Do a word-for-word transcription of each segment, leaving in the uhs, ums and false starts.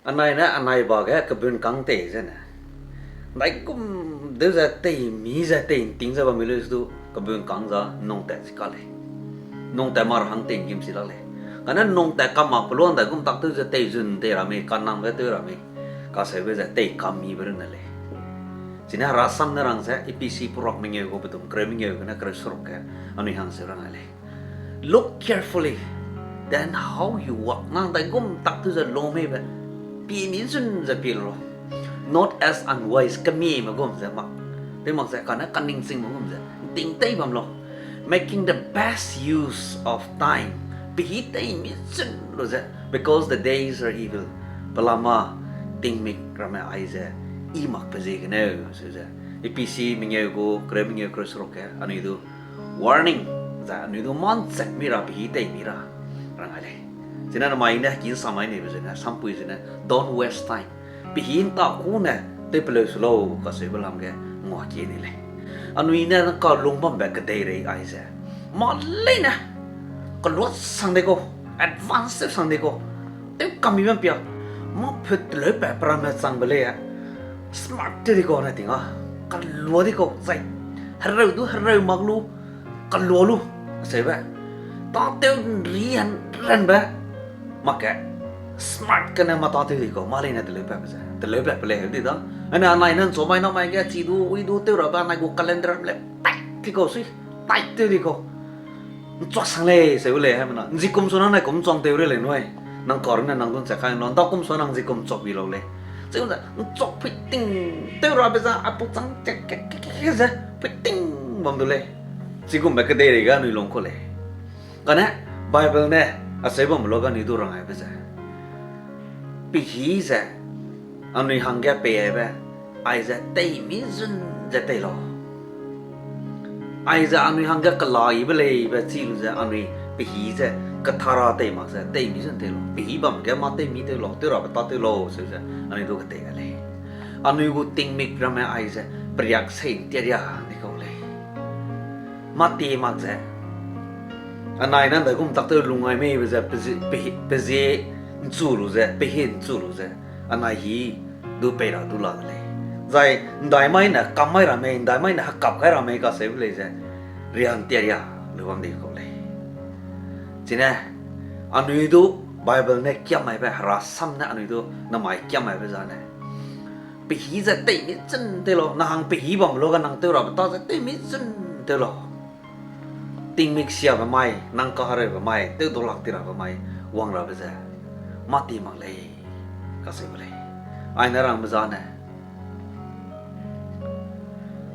Anai ne anai ba ge kebun kang tei zene, ndaigum deu ze tei mi ze tei nting ze bam mi lu du kebun kang za nung tat chi ka lei. Nung tat mak ra hang tei ngim si lak lei. Kane nung tat kam mak pe luang ndaigum tak tew ze tei zun tei ra mei, kanangbe tew ra mei, kaseube ze tei kam mibe runne lei. Chine Herasam ne rang ze Ephesi perak mengeu gu pedum kereu mengeu gene kereu seruk ge anui hang seu rang a lei. Look carefully, then how you walk. Nang ndaigum tak tew ze lu meibe, pie mi zun ze pie lu lau. Not as unwise, kemieme gum ze mak, tew mak ze kane kaningchingme gum ze nting tei bam lau. Making the best use of time. Pehî tei mi zun lu ze, because the days are evil. Pelama tingmik ramme aize i mak pe ziegeneu seu ze, Ephesi mengeu gu kereu mengeu kereu seruk ge anui du warning, zai anui du manchak mi ra pehî tei mi ra rang a lei. Chine namai ne heki nsa mai neibe zene, sampui zene, don't waste time. Pehî nta ku ne tew peleu su lau kaseube lam ge ngua kie ni lei. Anui ne na kalung bambe kedeirei aize, mâ leine keluat sang de kau, advance tew sang de kau, tew kam mi bam pia, mâ phut teleu pat pe ramme changbe lei, smart tew di kau ne ting a, kalua di kau, zai hereu du hereu mak lu, kalua lu, seube. Tâtew nri an ranbe, mak ge, smart kene mâ tâtew di kau, mâ leine teleu pat pe ze, teleu pat pe lei heu di da. Ane anai ne nchu mai na mai ge chi du, wi du tew rabe anai gu calendar le pat di kau sui, tight tew di kau. Nchuak sang lei, seu lei, haimena. Nzikum sua nang nai kum nchuang tew rei lei nui. Nang kar ne nang dun che kai lo, nda kum sua nang nzikum nchuak bi lau lei. Chigum ze, nchuak pui ting tew rabe za, aipau chang che ke, ke, ke, ke ze, pui ting bam du lei. Chigumbe kedeirei ge anui lung kau lei. Kane, Bible ne, acheu bam lu ge anui du rang aibe ze, pehî ze, anui hangge pei aibe, aize tei mi zun ze tei lau. Aize anui hangge kela ibe leibe chi lu ze anui pehî ze kethara tei mak ze tei mi zun tei lau. Pehî bam ge mâ tei mi tew lau, tew rabe tâtew lau, seu ze anui du ketei ga lei. Anui gu tingmik ramme aize periak sei ntia ria di kau lei. Mâ tie mak ze, anai ne ndaigum tak tew lung ai meibe ze, pezie, pezie, pezie nchu lu ze, pehî nchu lu ze, anai hî du pei ra du la de lei. Zai ndai mai ne kam mai ra mei, ndai mai ne hekap kai ra mei kaseube lei ze, rian tia ria lu bam di kau lei. Chine, anui du Bible ne kiam aibe, Herasam ne anui du namai kiam aibe zane, pehî ze tei mi zun tei lau, nang hang pehî bam lu ge nang tew rabe tâ ze tei mi zun tei lau. Tingmik siabe mai, nang kahereube mai, tew dau lak ti rabe mai, wang rabe ze, mâ tie mak lei, kaseube lei. Aine rangbe zane,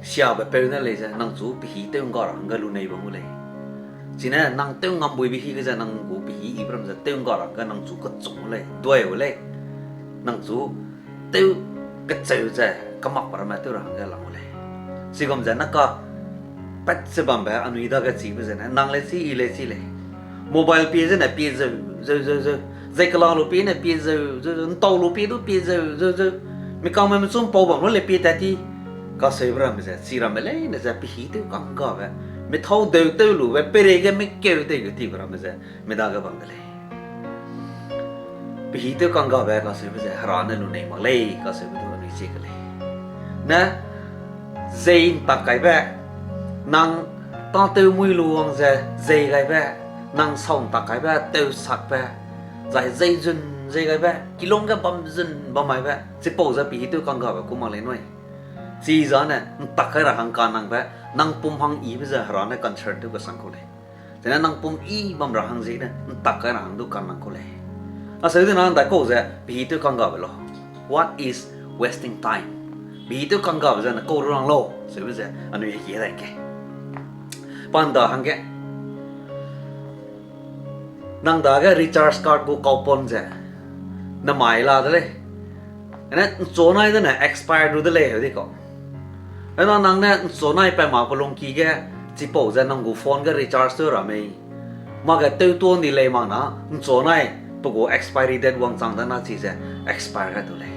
siabe peu ne lei ze, nang chu pehî tew ngga ra hangge lunei bam gu lei. Chine nang tew ngambuibe hî ge ze nang gu pehî ibe ram ze tew ngga ra hangge nang chu kechung gu lei, duai gu lei. Nang chu tew kecheu ze kemakbe ramme tew ra hangge lang gu lei. Chigum ze naka pat ze bambe anui dage chibe zene, nang le chi, i le chi lei. Mobile pie zene pie zeu, zeu, zeu, zeu. Zai kela lu pie ne pie zeu, zeu, zeu. Ntau lu pie du pie zeu, zeu, zeu. Mikangme michu mpau bam lu le pie tat ti. Kaseube ramme ze, chi ramme leine ze, pehî tew kanggabe. Mithau deu tew lube, peireige mikeu tei ge tibe ramme ze, mi dage bam de lei. Pehî tew kanggabe kaseube ze, Hera ne lunei mak lei, kaseube du anui chie ke lei. Ne, zei ntak kaibe, nang tâtew mui lu wang ze, zei gaibe, nang sau ntak kaibe, tew sakbe, zai zei zun zei gaibe, kilung ge bam zun bam maibe, chipau ze pehî tew kanggabe ku mak lei nui. Chizane, ntak kai ra hang kanangbe, nang pum hang ibe ze Hera ne concern tew kesang kau lei. Zene nang pum i bam ra hang ziegene, ntak kai ra hang du kanang kau lei. Aseu dina ndaikau ze, pehî tew kanggabe lau. What is wasting time? Pehî tew kanggabe ze ne kau ru rang lau, seube ze, anui heki dai ke. Pa nda hangge, nang dage recharge card gu coupon ze, namai la de lei. Ene nchunai dene expire du de lei heu di kau. Ena nang ne nchunai pa mak pe lungki ge, chipau ze nang gu phone ge recharge tew ra mei. Mage tew tuâ ni lei mak na, nchunai pe gu expiry date wangchang dana chize expire gai du lei.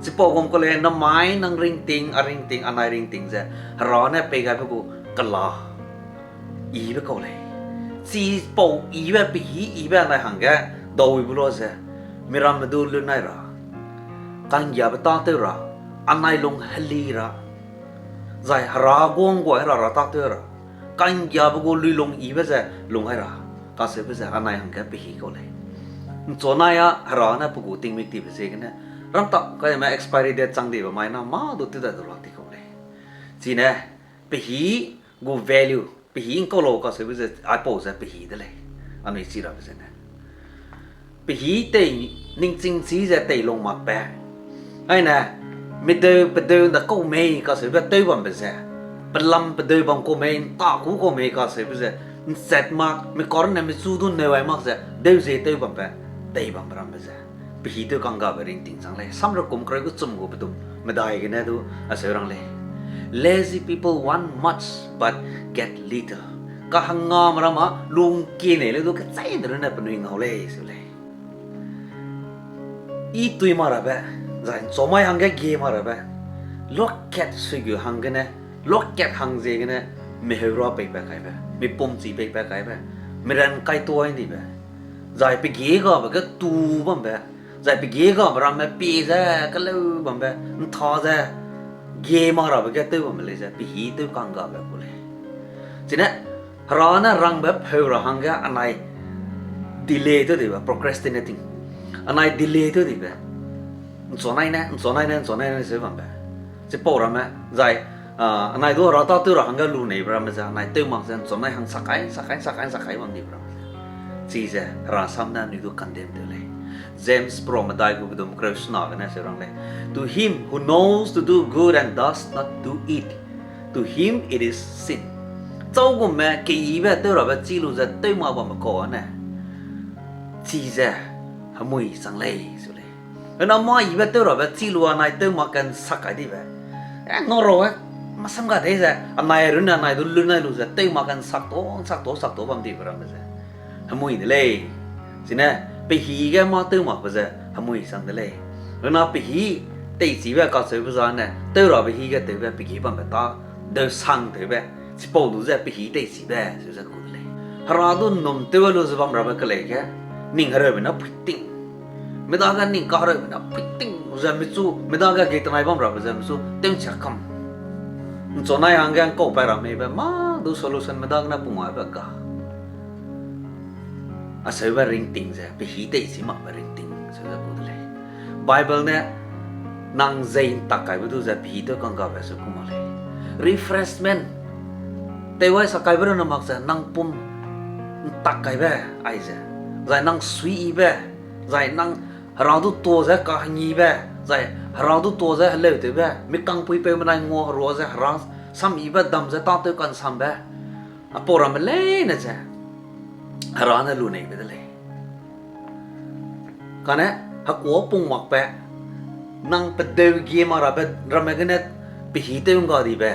Chipau gum kau lei namai nang ringting, a ringting, anai ringting ze, Hera ne pei gaibe gu kela ibe kau lei. Chipau ibe pehî ibe anai hangge, dawibe lu ze, miramme du lunnai ra. Ka'nggiabe tâtew ra, anai lung heli ra, zai Hera guang guai ra ra tâtew ra, ka'nggiabe gu luilung yibe ze lung hai ra, kacheube ze anai hangge pehî kau lei. ’Nchunai â Hera ne pe gu tingmik tibe ziegene, rangtau kaime expiry date chang dibe mai na mâ du tew dai du lak ti kau lei. Chine, pehî gu value, pehî ’ngkau lau kacheube ze aipau ze pehî de lei, anui chi rabe zene. Pehî tei ningching chî ze teilung makbe, aine, mideu pedeu ’nda kau mei kacheube tew bambe ze, pelam pedeu bam kau mei, ’nta kû kau mei kacheube ze, ’nchat mak, mi karne michu du neu ai mak ze deu ze tew bambe, tei bambe rambe ze, pehî tew ka'nggabe ringting chang lei. Samrekum kereu kechum gu pedum medai gene du acheu rang lei: Lazy people want much but get little. Kahangame ramme lungkie nei leu du kecheîne runne penui ngau lei seu lei. I tui mak rabe, zai ’nchumai hangge gie mak rabe, luakat suigu hanggene, luakat hang ziegene, miheu ra peipat kaibe, mipum chi peipat kaibe, miran kaituâ ndibe, zai pegie gabe ge tu bambe, zai pegie gabe ramme pie ze keleu bambe, ’ntha ze gie mak rabe ge tew bambe lei ze pehî tew ka'nggabe ku lei. Chine, Hera ne rangbe pheu ra hangge anai delay tew dibe, procrastinating. Anai delay tew dibe. ’Nchunai ne, ’nchunai ne, ’nchunai ne seu bambe, chipau ramme, zai, a, anai du Hera tâtew ra hangge luneibe ramme ze anai tew mak ze ’nchunai hang sak kai, sak kai, sak kai, sak kai bam dibe ramme ze, chize Hera sam ne anui du condemn tew lei. James pro medai gu pedum kereu sena gene seu rang lei: To him who knows to do good and does not do it, to him it is sin. Châu gumme keyibe tew rabe chî lu ze tew mak bamme kau â ne, chize hemui chang lei seu lei. Ena mâ yibe tew rabe chî lu anai tew mak ge ’nsak kai dibe, e, ngarau e, masam ga dei ze anai runne anai du lunai lu ze tew mak ge ’nsak ta, ’nsak ta, ’nsak ta bam dibe ramme ze hemui de lei. Chine, pehî ge mâ tew makbe ze hemui chang de lei. Ena pehî teichibe kacheube zane tew rabe hî ge tewbe pehî bambe tâ, deu sang tewbe, chipau du ze pehî teichibe seu ze ku de lei. Hera du ’nnum tew lu ze bam rabe kelei ge, ning hereube na puiting, midage ning kahereube na puiting ze michu, midage gei tenai bam rabe ze michu tew'nchia kam, ’nchunai hangge ’ngkau pai ra meibe mâ du solution midagene pungaibe ga acheube ringting ze pehî teichi makbe ringting seu ze ku de lei. Bible ne nang zei ’ntak kaibe du ze pehî tew ka'nggabe seu ku mak lei. Refreshment tewwai sak kaibe runne mak ze nang pum ’ntak kaibe aize, zai nang suiyibe, zai nang Hera du tuâ ze kahengibe, zai Hera du tuâ ze heleutewbe, mi kangpuipeu menai ngua herua ze Hera samyibe dam ze tâtew ka'nsambe, aipau ramme leine ze Hera ne luneibe de lei. Kane hekuâ pung makbe, nang pedeu gie mak rabe ramme gene pehî tew ’ngga dibe,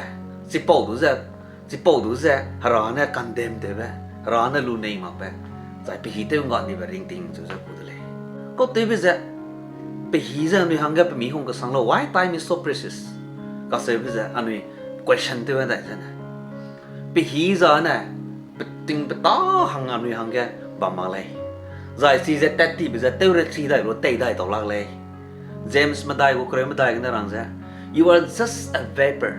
chipau du ze, chipau du ze Hera ne condemn tewbe, Hera ne lunei makbe, zai pehî tew ’ngga dibe ringting chu ze ku de lei. Kautewbe ze, pehî ze anui hangge pemi hung kesang lau, why time is so precious? Kacheube ze anui question tew dai zene, pehî zane peting petâ hang anui hangge bam mak lei. Zai chize tat tibe ze tew rechi dai lu tei dai tau lak lei. James medai gu kereu medai gene rang ze, You are just a vapor.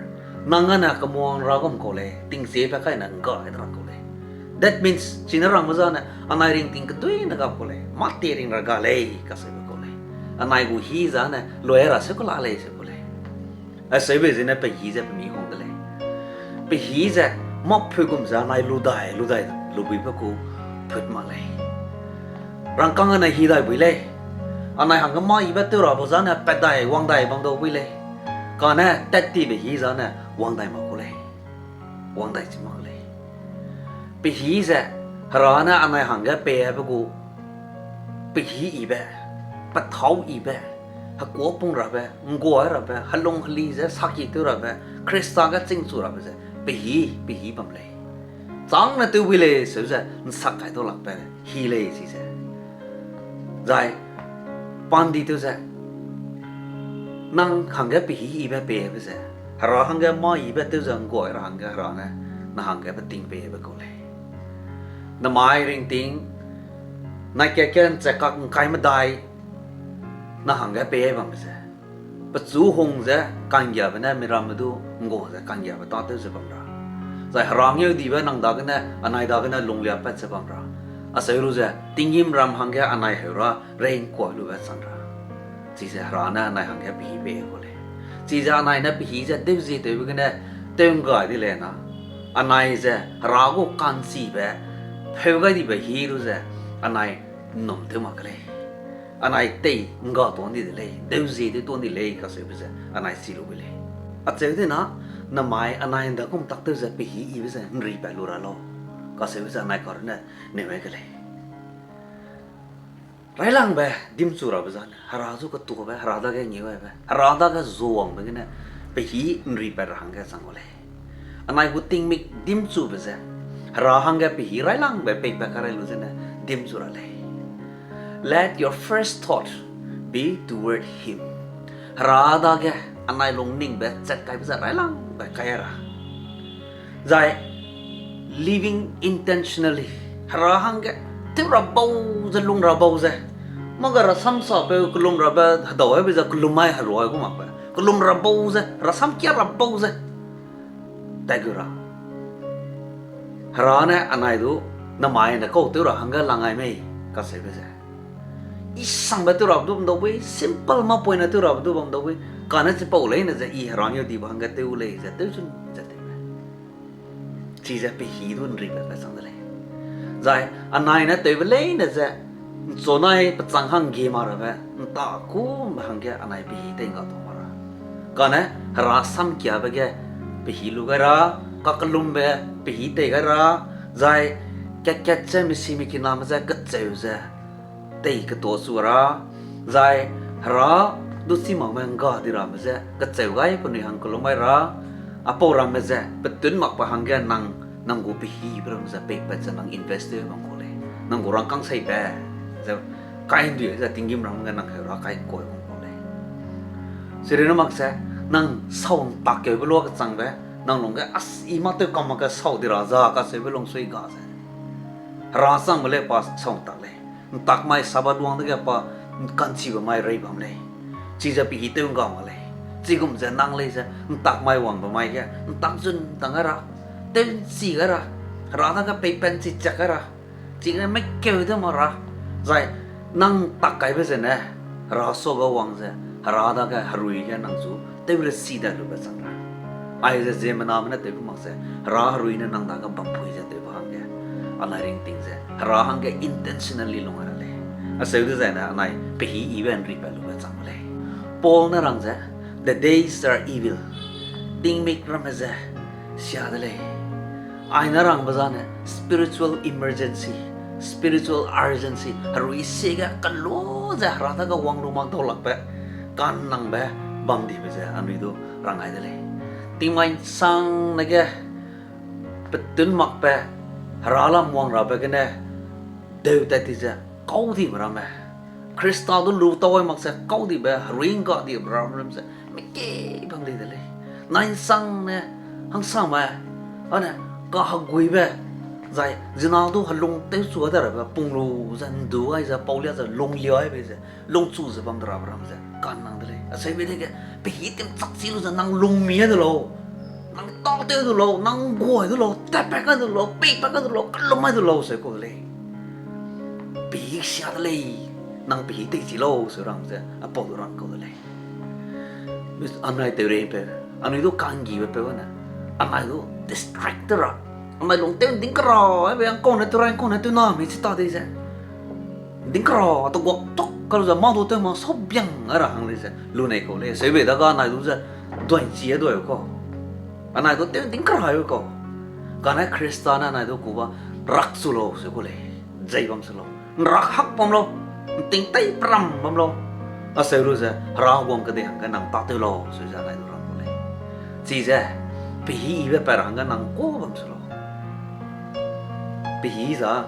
Nang ane kemuang ra gum kau lei, tingchibe kaine ’ngga de rang kau lei. That means, chine rangbe zane anai ringting keduine ga kau lei, mâ te ring ra ga lei kacheube kau lei. Anai gu hî zane lui ra seu kela lei seu kau lei. Acheube zene pehî ze pemi hung de lei. Pehî ze mâ pheu gum ze anai lu dai, lu dai, lubuibe ku phut mak lei. Rangkâng ane hî dai bui lei. Anai hangge mâ yibe tew ra bu zane pat dai, wang dai bam dau bui lei. Kane tat tibe hî zane wang dai mak ku lei. Wang dai chi mak ku lei. Pehî ze Hera ne anai hangge peibe gu pehî yibe, pethâu yibe, hekuâ pung rabe, ’ngguai rabe, helung heli ze saki tew rabe, Khrista ge chingchu rabe ze pehî, pehî bam lei. Chângne tew bui lei seu ze ’nsak kai dau lakbe hî lei chize. Zai pandi tew ze, nang hangge pehî yibe peibe ze, Hera hangge mâ yibe tew ze ’ngguai ra hangge Hera ne nang hangge peting peibe kau lei. Namai ringting, nai kat ke ’nchet kak ’ngkai medai, nang hangge pei bambe ze, Pechu hung ze ka'nggiabe ne miramme du ’nggua ze ka'nggiabe tâtew ze bam ra. Zai hera ngeudibe nang dagene, anai dagene lungliapat ze bam ra. Acheu lu ze, tinggîmram hangge anai heu ra, rei ’ngkuâ lube chang ra. Chize hera ne anai hangge pehî pei gu lei. Chize anai ne pehî ze tewzie tewbe gene, tew ’nggai di lei na. Anai ze hera gu ka'nchibe, pheu gai dibe hî lu ze, anai ’nnum tew mak ke lei. Anai tei ’ngga tuâ ’ndi de lei, tewzie tew tuâ ’ndi lei kacheube ze anai chi lu gu lei. Acheu de na, namai anai ’nda kum tak tew ze pehî yibe ze ’nripat lu ra lau, kacheube ze anai karune neu gai ke lei. Railangbe dimchu rabe zane, hera zu ketuabe, hera dage ngeuaibe, hera dage zuangbe gene, pehî ’nripat ra hangge chang gu lei. Anai gu tingmik dimchube ze, hera hangge pehî railangbe peipat karai lu zene dimchu ra lei. Let your first thought be toward him. Hera dage anai lungningbe chat kaibe ze railangbe kai ra. Zai living intentionally, hera hangge tew ra bau ze, lung ra bau ze, mâ ga rasam sapeu kelum rabe hedau aibe ze kelum mai herua gu makbe, kelum ra bau ze, rasam kia ra bau ze, tat gu ra. Hera ne anai du, namai ne kau tew ra hangge lang ai mei, kacheube ze. Isangbe tew rabe du bam dau bui, simple mâ poine tew rabe du bam dau bui, kane chipau leine ze i hera ngeudibe hangge tew lei ze tewzun ze tewbe. Chize pehî du ’nripat pe chang de lei. Zai anai ne tewbe leine ze, ’nchunai pechâng hangge mak rabe, ’nta kume hangge anai pehî tei ’ngga tuâ mak ra. Kane hera samkiabe ge pehî lu gai ra, kakelumbe pehî tei gai ra, zai kat-kat ze misi mekiname je kecheu ze tei ketuâ chu ra, zai hera du chîmakme ’ngga di ramme je kecheu gai penui hang kelum gai ra, apau ramme ze petun makbe hangge nang, nang gu pehîbe ramme ze peipat ze nang invest tew bam kau lei. Nang gu rangkâng seibe ze kai ’ndui ze tinggîmram ge nang heu ra kai ’ngkuâ bam kau lei. Chirune mak ze, nang sau ’ntakkeube luage changbe, nang lungge as i mâ tew kam mak ge sau di ra za kacheube lungsui ga ze, hera changbe lei pa sau ’ntak lei. ’Ntak mai Sabbath wang dege pa ka'nchibe mai rei bam lei. Chize pehî tew ’ngga mak lei. Chigum ze nang lei ze ’ntak mai wangbe mai ge ’ntak zun tang gai ra, tew ’nchi gai ra, hera dage peipat ’nchi chak gai ra, chigene mekeu de mak ra, zai nang ’ntak kaibe zene, hera suage wang ze, hera dage herui ge nang chu tew resi dai lube chang ra. Aize ziemmename ne tewbe mak ze, hera herui ne nang dage bampui ze tewbe hangge, anai ringting ze hera hangge intentionally lung ra lei. Acheu dezaine anai pehî yibe ’nripat lube chang lei. Paul ne rang ze, the days are evil. Tingmik ramme ze sia de lei. Aine rangbe zane spiritual emergency, spiritual urgency, herui siege kelu ze hera dage wang lu mak dau lakbe, ka'nnangbe bam dibe ze anui du rang gai de lei. Tingmai ’nsangne ge petun makbe, hera lam wang rabe gene deu tat ti ze kau dibe ramme, Khrista du lu tau ai mak ze kau dibe, herui ’ngga dibe ramme ze miki bam di de lei. Nai ’nsangne, hangsame, ane kaheguibe, zai zina du helung tewchu de rabe pung lu ze ’ndu gai ze paulia ze lunglia aibe ze lungchu ze bam de rabe ram ze ka'nnang de lei. Acheube dege, pehî timchak chi lu ze nang lungmi ai de lau, nang tâtew du lau, nang ’nggua du lau, tatpat kai du lau, peipat kai du lau, kelum ai du lau seu kau de lei. Pehî sia de lei, nang pehî teichi lau seu rang ze apau du rang kau de lei. Anai tewreipeu, anui du ka'nggibe peu ne, anai du distract tew ra, anai lung tew ’nding kera aibe, ’ngkau ne tew ra, ’ngkau ne tew na mi chi ta di ze ’nding kera teguak tuk ka lu ze mâ du tew ma sau biang ai ra hang lei ze lunei kau lei. Seube dage anai du ze duaichi a duai kau, anai du tew ’nding kera ai kau. Kane Khrista ne anai du kuba rak chu lau seu kau lei, zei bam se lau, ’nrak hak bam lau, ’nting tei peram bam lau. Acheu lu ze hera guang kedei hangge nang tâtew lau seu ze anai du rang kau lei. Chize pehî yibe pat ra hangge nang kau bam se lau. Pehî za,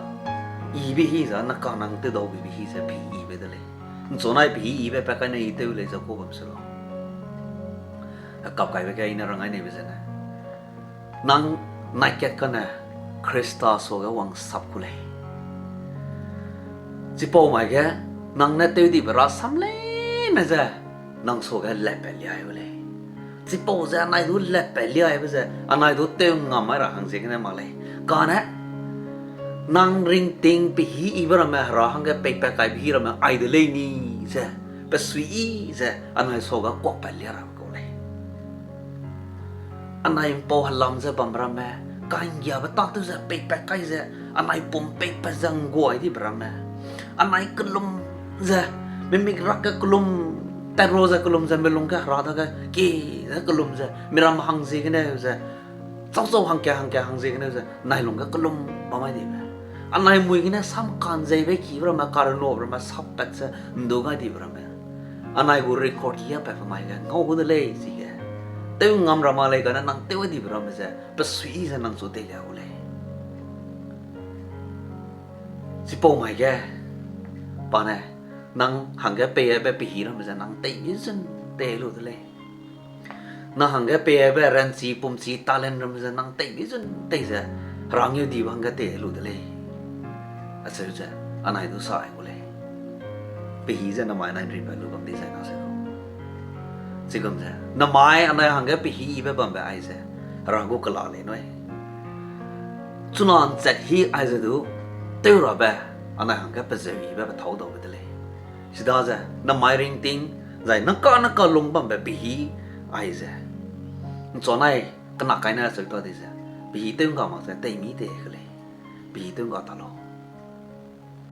yibe hî za, na kanang tewdau bibe hî ze pehî yibe de lei. ’Nchunai pehî yibe pat kai ne i tew lei ze kau bam se lau. Hekap kaibe ge i ne rang ai neibe zene, nang naikat kane Khrista suage wang sap ku lei. Chipau mai ge, nang ne tew dibe rasam leime ze nang suage latpat liai gu lei. Chipau ze anai du latpat liaibe ze anai du tew ngam mai ra hangziegene mak lei. Kane nang ringting pehî yibe ramme Hera hangge peipat kaibe hî ramme ai de lei ni ze, pe suiyi ze anai suage kuakpat lia ra kau lei. Anai ’mpau helam ze bam ramme, ka'nggiabe tâtew ze peipat kai ze, anai pum peipat ze ’ngguai dibe ramme, anai kelum ze, mimik rak ge kelum, tat ra ze kelum ze, mi lungge Hera dage kie ze kelum ze, miram hangziegeneu ze, châuchau hangka hangka hangziegeneu ze, nai lungge kelum bam mai dibe. Anai mui gene sam ka'nzeibe kibe ramme, karenabe ramme, sappat ze ’ndu gai dibe ramme, anai gu record liapat pe mai ge ngau gu de lei chige. Tew ngam ra mak lei kane nang tew dibe ramme ze, pe suiyi ze nang chu teilia gu lei. Chipau mai ge, pa ne, nang hangge peibe pehî ramme ze nang tei mi zun tei lu de lei. Nang hangge peibe ranchi, pumchi, talent ramme ze nang tei mi zun tei ze, Hera ngeudibe hangge tei lu de lei. Acheu ze, anai du sa ai gu lei. Pehî ze namai nai ’nripat lu bam di zai na se lau. Chigum ze, namai anai hangge pehî yibe bambe aize, Hera gu kela lei nui. Chuna ’nchat hî aize du, tew rabe, anai hangge pezeu yibe pethâu daube de lei. Chidaze, namai ringting, zai naka naka lung bambe pehî aize, ’nchunai kena kaine acheu ta di ze, pehî tew ’ngga mak ze tei mi tei ke lei. Pehî tew ’ngga ta lau.